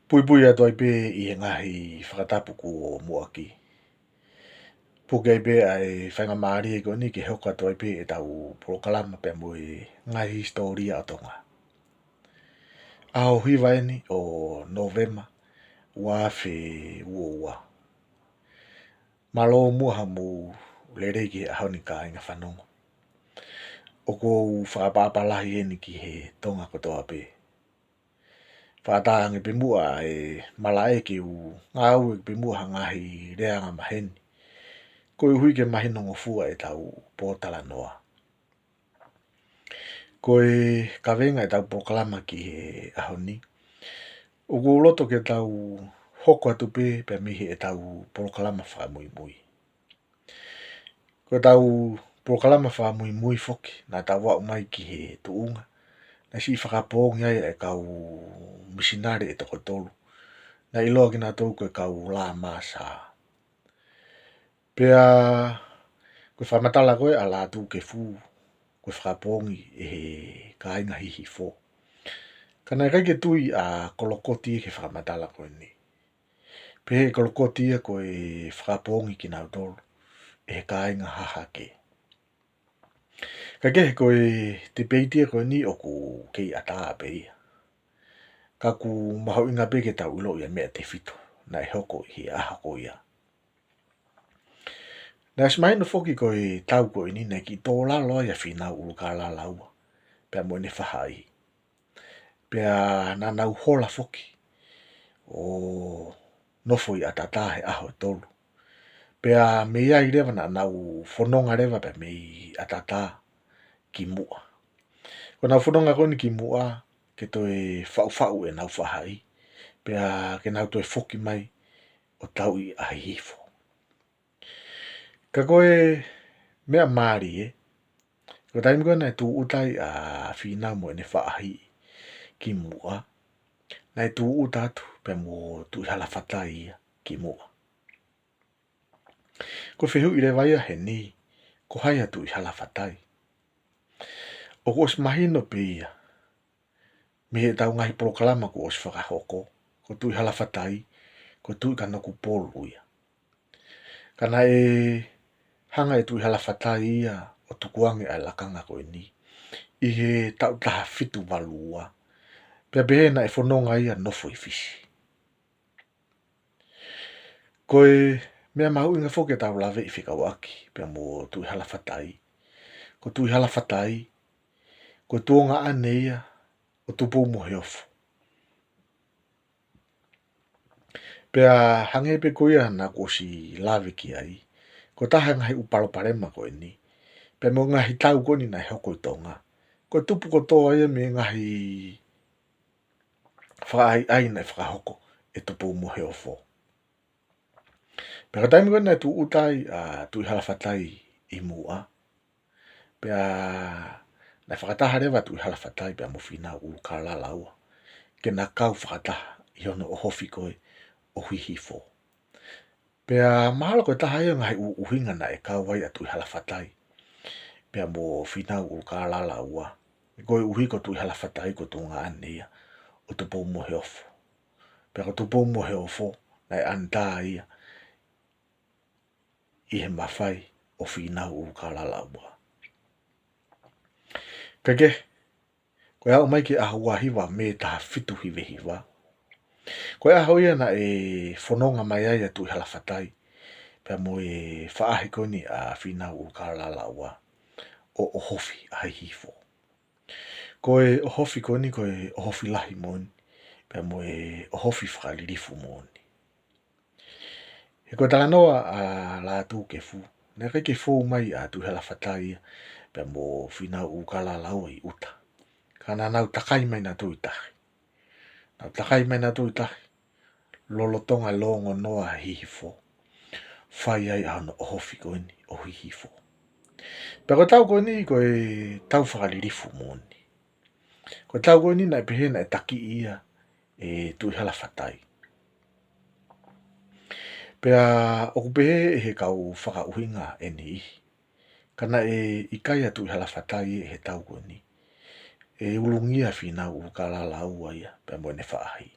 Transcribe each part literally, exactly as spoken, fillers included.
Puipui atu ai pē ʻi he ngaahi fakatapu kuo muʻaki. Puke ai pē ʻa e faingamālie ko eni ke hoko atu ai pē ʻetau polokalama pea mo e ngaahi hisitōlia ʻo Tonga. ʻAho hiva eni ʻo Nōvema, ua afe ua ua. Mālō muʻa hoʻomou lelei ki he ʻaho ni kāinga fanongo. ʻOku ou fakaʻapaʻapa lahi eni ki he Tonga kotoa pē. Fakatātā ange pē muʻa e malaʻe ke u ngāue pē muʻa ha ngaahi lea angamaheni, koeʻuhi ke mahinongofua ʻetau pōtalanoa. Ko e kaveinga ʻetau polokalama ki he ʻaho ni, ʻoku ou loto ke tau hoko atu pē pea mei heʻetau polokalama fakamuimui. Ko ʻetau polokalama fakamuimui foki, naʻa tau aʻu mai ki he tuʻunga naʻe siʻi fakapoongi ai e kau misinale ʻe toko tolu, naʻe ʻiloa kinautolu ko e kau Lāmasa. Pea ko e fakamatala ko ē ʻa Lātūkefu, ko e fakapoongi ʻe he kāinga Hihifo. Ka naʻe ʻikai ke tui ʻa Kolokoti ki he fakamatala ko eni. Pehē ʻe Kolokoti ia ko e fakapoongi kinautolu ʻe he kāinga Hahake. Ka kehe, ko e tipeiti ia ko eni ʻoku kei ʻatā pē ia. Ka ʻoku mahuʻinga pē ke tau ʻilo ʻa e meʻa tefito naʻe hoko ʻi he ʻaho ko ia. Naʻe ʻosi mahino foki ko e tau ko eni naʻe kiʻi tō lalo ai ʻa Fīnau ʻUlukālala Ua pea mo ʻene faʻahi. Pea naʻa nau hola foki ʻo nofo ʻi ʻAtatā he ʻaho ʻe tolu. Pea mei ai leva naʻa nau fononga leva pea mei ʻAtatā ki Muʻa. Ko ʻenau fononga ko eni ki Muʻa, ke toe faʻufaʻu ʻenau faʻahi, pea ke nau toe foki mai ʻo tauʻi ʻa Hihifo. Ka ko e meʻa mālie, ko e taimi ko ē naʻe tūʻuta ai ʻa Fīnau mo ʻene faʻahi ki Muʻa, naʻe tūʻuta atu pea mo Tuʻihalafatai ia ki Muʻa. Ko e fehuʻi leva ia heni, ko hai ʻa Tuʻihalafatai? ʻOku ʻosi mahino pē ia mei heʻetau ngaahi polokalama kuo ʻosi fakahoko, ko Tuʻihalafatai ko Tuʻikanokupolu ia. Ka naʻe hanga ʻe Tuʻihalafatai ia ʻo tukuange ʻa e lakanga ko eni ʻi he taʻu taha fitu valu ua, pea pehē naʻe fononga ia ʻo nofo ʻi Fisi. Ko e meʻa mahuʻinga foki ke tau laveʻi fekauʻaki pea mo Tuʻihalafatai, ko Tuʻihalafatai ko e tuongaʻane ia ʻo Tupoumoheofo. Pea hangē pē ko ia naʻa ku ʻosi lave ki ai, ko e taha e ngaahi ʻū palopalema ko eni pea mo e ngaahi tau ko eni naʻe hoko ʻi Tonga, ko e tupu kotoa ia mei he ngaahi fakaʻaiʻai naʻe fakahoko ʻe Tupoumoheofo. Pea ko e taimi ko ē naʻe tūʻuta ai ʻa Tuʻihalafatai ʻi Muʻa, pea naʻe fakataha leva Tuʻihalafatai pea mo Fīnau ʻUlukālala Ua ke na kau fakataha ʻi hono ʻohofi ko ē ʻo Hihifo. Pea mahalo ko e taha ia e ngaahi ʻu-, ʻuhinga naʻe kau ai ʻa Tuʻihalafatai pea mo Fīnau ʻUlukālala Ua, koeʻuhi ko Tuʻihalafatai ko e tuongaʻane ia ʻo Tupoumoheofo. Pea ko Tupoumoheofo naʻe ʻanitā ia ʻi he mafai ʻo Fīnau ʻUlukālala Ua. Ka kehe, ko e aʻu mai ki he ʻaho ua hiva Mē taha fitu hiva hiva, ko e ʻaho ia naʻe fononga mai ai ʻa Tuʻihalafatai pea mo e faʻahi ko eni ʻa Fīnau ʻUlukālala Ua ʻo ʻohofi ʻa Hihifo. Ko e ʻohofi ko eni ko e ʻohofi lahi moʻoni pea mo e ʻohofi fakalilifu moʻoni. He ko e talanoa ʻa Lātūkefu, naʻe ʻikai ke fou mai ʻa Tuʻihalafatai ia pea mo Fīnau ʻUlukālala Ua ʻi ʻuta. Ka naʻa nau takai mai nautolu ʻi tahi. Nau takai mai nautolu ʻi tahi lolotonga e longonoa ʻa Hihifo, fai ai ʻa hono ʻohofi ko eni ʻo Hihifo. Pea ko e tau ko eni ko e tau fakalilifu moʻoni. Ko e tau ko eni naʻe pehē naʻe takiʻi ia ʻe Tuʻihalafatai. Pea ʻoku pehē ʻe he kau fakaʻuhinga ʻe niʻihi, ka naʻe ʻikai ʻa Tuʻihalafatai ʻi he tau ko eni, ʻe ulungia ʻa Fīnau ʻUlukālala Ua ia pea mo ʻene faʻahi.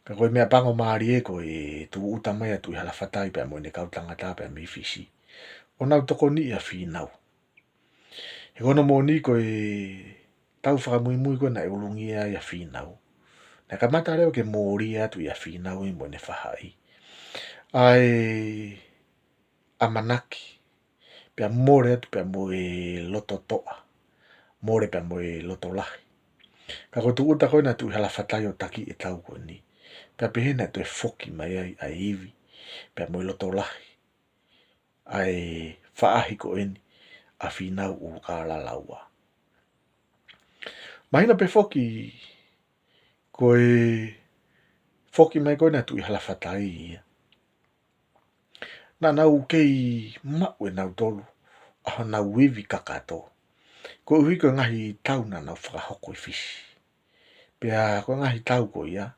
Ka ko e meʻapango mālie ko e tūʻuta mai ʻa Tuʻihalafatai pea mo ʻene kau tangata pea mei Fisi ʻo nau tokoniʻi ʻa Fīnau. He ko hono moʻoni ko e tau fakamuimui ko ē naʻe ulungia ai ʻa Fīnau, naʻe kamata leva ke mōlia atu ʻia Fīnau ia mo ʻene faʻahi ʻa e ʻamanaki, pea mole atu pea mo e loto toʻa, mole pea mo e loto lahi. Ka ko e tūʻuta ko ē naʻe Tuʻihalafatai ʻo taki e tau ko eni, pea pehē naʻe toe foki mai ai ʻa e ivi pea mo e loto lahi ʻa e faʻahi ko eni ʻa Fīnau ʻUlukālala Ua. Mahino pē foki ko e foki mai ko ē naʻe Tuʻihalafatai ia, naʻa nau kei maʻu ʻe nautolu ʻa honau ivi kakato, koeʻuhi ko e ngaahi tau naʻa nau fakahoko ʻi Fisi. Pea ko e ngaahi tau ko ia,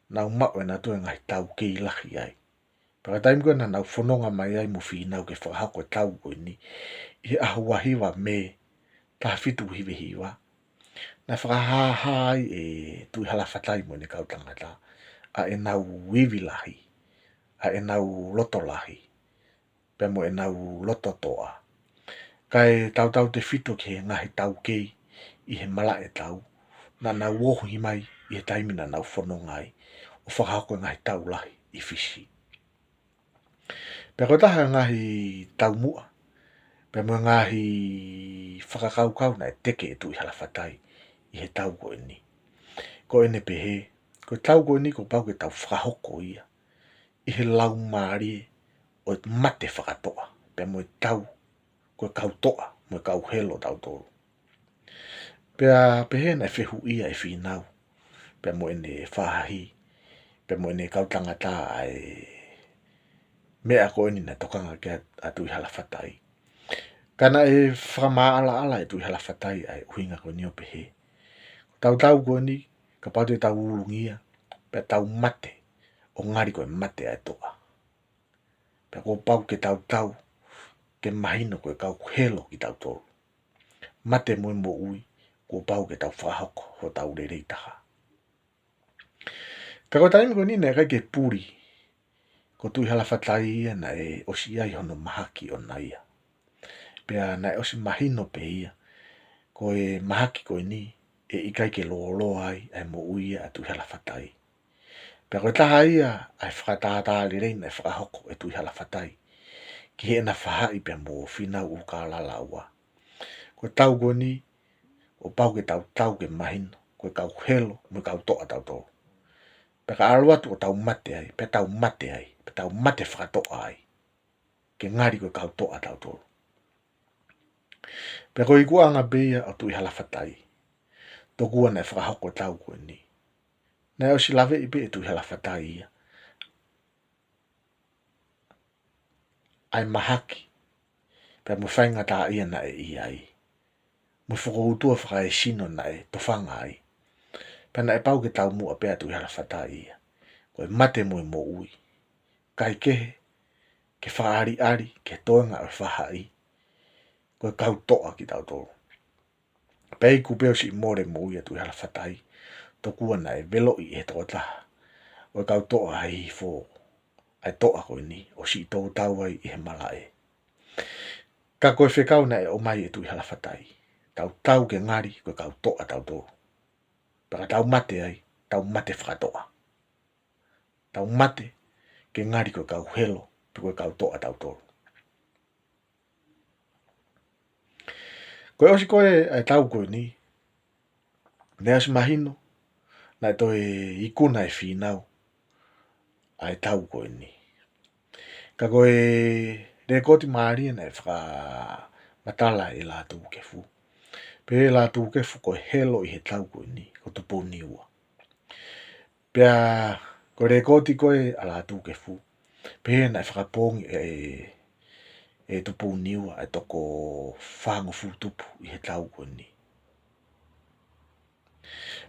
nau maʻu ʻe nautolu e ngaahi tau kei lahi ai. Pea ko e taimi ko ē naʻa nau fononga mai ai mo Fīnau ke fakahoko e tau ko eni, ʻi he ʻaho ua hiva Mē taha fitu hiva hiva, naʻe fakahāhā ai ʻe Tuʻihalafatai mo ʻene kau tangata ʻa ʻenau ivi lahi, ʻa ʻenau loto lahi, pea mo ʻenau loto toʻa, kae tautautefito ki he ngaahi taukei ʻi he malaʻe tau naʻa nau ohi mai ʻi he taimi naʻa nau fononga ai ʻo fakahoko e ngaahi tau lahi ʻi Fisi. Pea ko e taha e ngaahi taumuʻa pea mo e ngaahi fakakaukau naʻe teke ʻe Tuʻihalafatai ʻi he tau ko eni, ko ʻene pehē, ko e tau ko eni kuo pau ke tau fakahoko ia ʻi he laumālie ʻo e mate fakatoʻa, pea mo e tau ko e kau toʻa mo e kau helo tautolu. Pea pehē naʻe fehuʻia ʻe Fīnau pea mo ʻene faʻahi pea mo ʻene kau tangata ʻa e meʻa ko eni naʻe tokanga ki ai ʻa Tuʻihalafatai. Ka naʻe fakamaʻalaʻala ʻe Tuʻihalafatai ʻa e ʻuhinga ko eni ʻo pehē, ko ʻetau tau ko eni, kapau te tau ulungia, pea tau mate ʻo ngali ko e mate ʻa e toʻa, pea kuo pau ke tau tau ke mahino ko e kau helo kitautolu. Mate mo e moʻui, kuo pau ke tau fakahoko hotau lelei taha. Ka ko e taimi ko eni naʻe ʻikai ke puli ko Tuʻihalafatai ia, naʻe ʻosi ʻi ai hono mahaki ʻona ia. Pea naʻe ʻosi mahino pē ia ko e mahaki ko eni ʻe ʻikai ke lōloa ai ʻa e moʻui ia ʻa Tuʻihalafatai. Pea ko e taha ia ʻa e fakatātā lelei naʻe fakahoko ʻe Tuʻihalafatai ki heʻena faʻahi pea mo Fīnau ʻUlukālala Ua, ko e tau ko eni, kuo pau ke tau tau ke mahino ko e kau helo mo e kau toʻa tautolu. Pea ka ʻalu atu ʻo tau mate ai, pea tau mate ai, pea tau mate fakatoʻa ai, ke ngali ko e kau toʻa tautolu. Pea ko e ikuʻanga pē ia ʻo Tuʻihalafatai, tokua naʻe fakahoko e tau ko eni, naʻe ʻosi laveʻi pē ʻe Tuʻihalafatai ia ʻa e mahaki pea mo e faingataʻaʻia naʻe ʻi ai, mo e fokoutua fakaesino naʻe tofanga ai. Pea naʻe pau ke taumuʻa pē ʻa Tuʻihalafatai ia, ko e mate mo e moʻui, kae kehe ke fakaʻaliʻali ki he toenga ʻo e faʻahi, ko e kau toʻa kitautolu. Pea iku pē ʻo siʻi mole moʻui ʻa Tuʻihalafatai, tokua naʻe veloʻi ʻe he tokotaha ʻo e kau toʻa ʻa Hihifo ʻa e toʻa ko eni ʻo siʻi tō tau ai ʻi he malaʻe. Ka ko e fekau naʻe ʻomai ʻe Tuʻihalafatai, tau tau ke ngali ko e kau toʻa tautolu. Pea ka tau mate ai, tau mate fakatoʻa. Tau mate ke ngali ko e kau helo pe ko e kau toʻa tautolu. Ko e ʻosi ko ē ʻa e tau ko eni, naʻe ʻosi mahino naʻe toe ikuna ʻe Fīnau ʻa e tau ko eni. Ka ko e lēkooti mālie naʻe fakamatala ʻe Lātūkefu, pehē ʻe Lātūkefu ko e helo ʻi he tau ko eni ko Tupouniua. Pea ko e lēkooti ko ē ʻa Lātūkefu, pehē naʻe fakapoongi ʻe, ʻe Tupouniua ʻa e toko fāngofulu tupu ʻi he tau ko eni.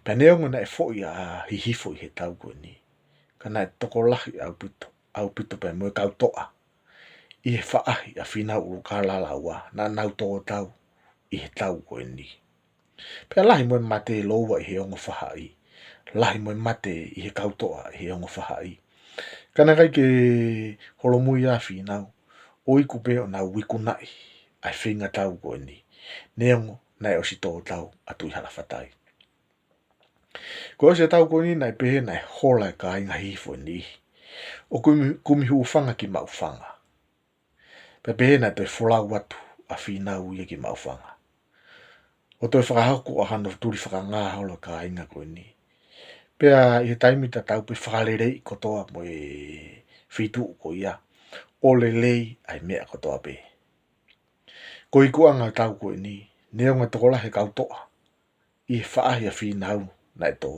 Pea neongo naʻe foʻi ʻa Hihifo ʻi he tau ko eni, ka naʻe tokolahi ʻaupito, ʻaupito pea mo e kau toʻa ʻi he faʻahi ʻa Fīnau ʻUlukālala Ua naʻa nau tō tau ʻi he tau ko eni. Pea lahi mo e mate loua ʻi he ongo faʻahi, lahi mo e mate ʻi he kau toʻa ʻi he ongo faʻahi. Ka naʻe ʻikai ke holomui ʻa Fīnau ʻo iku pē ʻo nau ikunaʻi ʻa e feinga tau ko eni, neongo naʻe ʻosi tō tau ʻa Tuʻihalafatai. Ko e ʻosi e tau ko eni naʻe pehē naʻe hola e kāinga Hihifo ʻe niʻihi ʻo kumi, kumi hūfanga ki Maʻufanga. Pea pehē naʻe toe folau atu ʻa Fīnau ia ki Maʻufanga ʻo toe fakahoko ʻa hano tuli fakangā holo e kāinga ko eni. Pea ʻi he taimi tatau pē fakaleleiʻi kotoa mo e feituʻu ko ia ʻo lelei ʻa e meʻa kotoa pē. Ko e ikuʻanga e tau ko eni, neongo e tokolahi e kau toʻa ʻi he faʻahi ʻa Fīnau naʻe tō,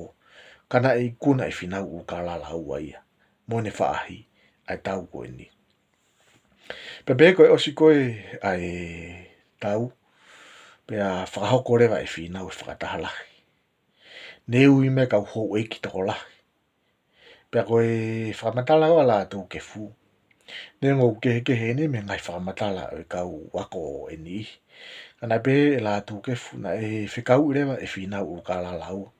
ka naʻe ikuna ʻe Fīnau ʻUlukālala Ua ia mo ʻene faʻahi ʻa e tau ko eni. Pea pehē ko e ʻosi ko ē ʻa e tau, pea fakahoko leva ʻe Fīnau e fakataha lahi. Ne ui mai e kau houʻeiki tokolahi. Pea ko e fakamatala ʻa Lātūkefu, neongo ʻoku kehekehe eni mei he ngaahi fakamatala ʻo e kau ako ʻe niʻihi, ka naʻe pehē ʻe Lātūkefu naʻe fekauʻi leva ʻe Fīnau ʻUlukālala Ua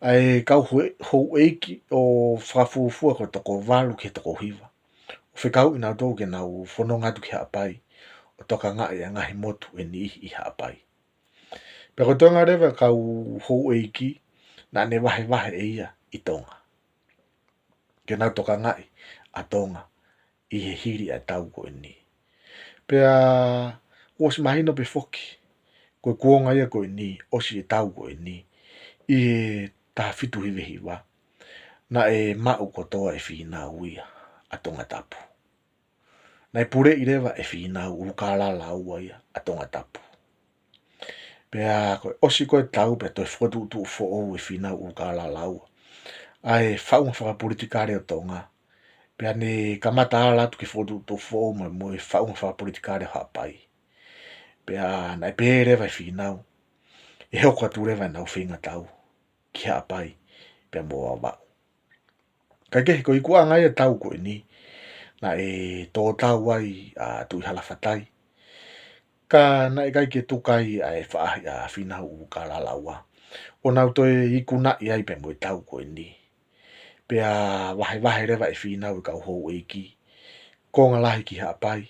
ʻa e kau hoe-, houʻeiki ʻo fakafuofua ko e toko valu ki he toko hiva, ʻo fekauʻi nautolu ke nau fononga atu ki Haʻapai ʻo tokangaʻi ʻa e ngaahi motu ʻe niʻihi ʻi Haʻapai. Pea ko e toenga leva e kau houʻeiki naʻa ne vahevahe ʻe ia ʻi Tonga ke nau tokangaʻi ʻa Tonga ʻi he hili ʻa e tau ko eni. Pea kuo ʻosi mahino pē foki, ko e kuonga ia ko eni, ʻosi e tau ko eni, ʻi he taha fitu hiva hiva, naʻe maʻu kotoa ʻe Fīnau ia ʻa Tongatapu. Naʻe puleʻi leva ʻe Fīnau ʻUlukālala Ua ia ʻa Tongatapu. Pea ko e ʻosi ko ē e tau pea toe fokotuʻutuʻu foʻou ʻe Fīnau ʻUlukālala Ua ʻa e faʻunga fakapolitikale ʻo Tonga. Pea ne kamata ala atu ke fokotuʻutuʻu foʻou mo, mo e faʻunga fakapolitikale ʻo Haʻapai. Pea naʻe pehē leva ʻe Fīnau ʻe hoko atu leva ʻenau feinga tau ki Haʻapai pea mo Vavaʻu. Kae kehe, ko e ikuʻanga ia e tau ko eni, naʻe tō tau ai ʻa Tuʻihalafatai, ka naʻe ʻikai ke tuku ai ʻa e faʻahi ʻa Fīnau ʻUlukālala Ua ʻo nau toe ikunaʻi ai pea mo e tau ko eni. Pea vahevahe leva ʻe Fīnau e kau houʻeiki, konga lahi ki Haʻapai,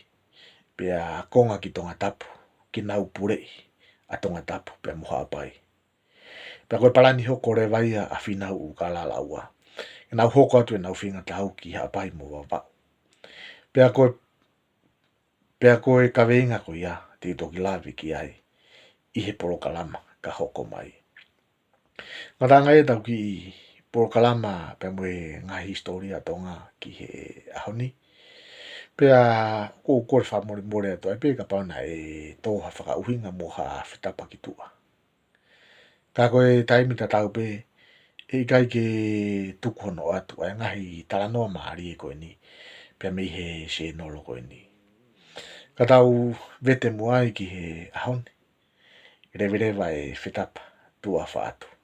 pea konga ki Tongatapu, ke nau puleʻi ʻa Tongatapu pea mo Haʻapai. Pea ko e palani hoko leva ia ʻa Fīnau ʻUlukālala Ua ke nau hoko atu ʻenau feinga tau ki Haʻapai mo Vavaʻu. Pea ko e, pea ko e kaveinga ko ia te u toki lave ki ai ʻi he polokalama ka hoko mai. Ngataʻanga ia ʻetau kiʻi polokalama pea mo e ngaahi hisitōlia Tonga ki he ʻaho ni. Pea ʻoku ou kole fakamolemole atu ai pē kapau naʻe tō ha fakaʻuhinga mo ha fetapa ki tuʻa. Ka ko e taimi tatau pē, ʻe ʻikai ke tuku hono ʻoatu ʻa e ngaahi talanoa mālie ko eni pea mei he sēnolo ko eni. Ka tau vete muʻa ai ki he ʻaho ni, leveleva e fetapa, tuʻa ʻofa atu.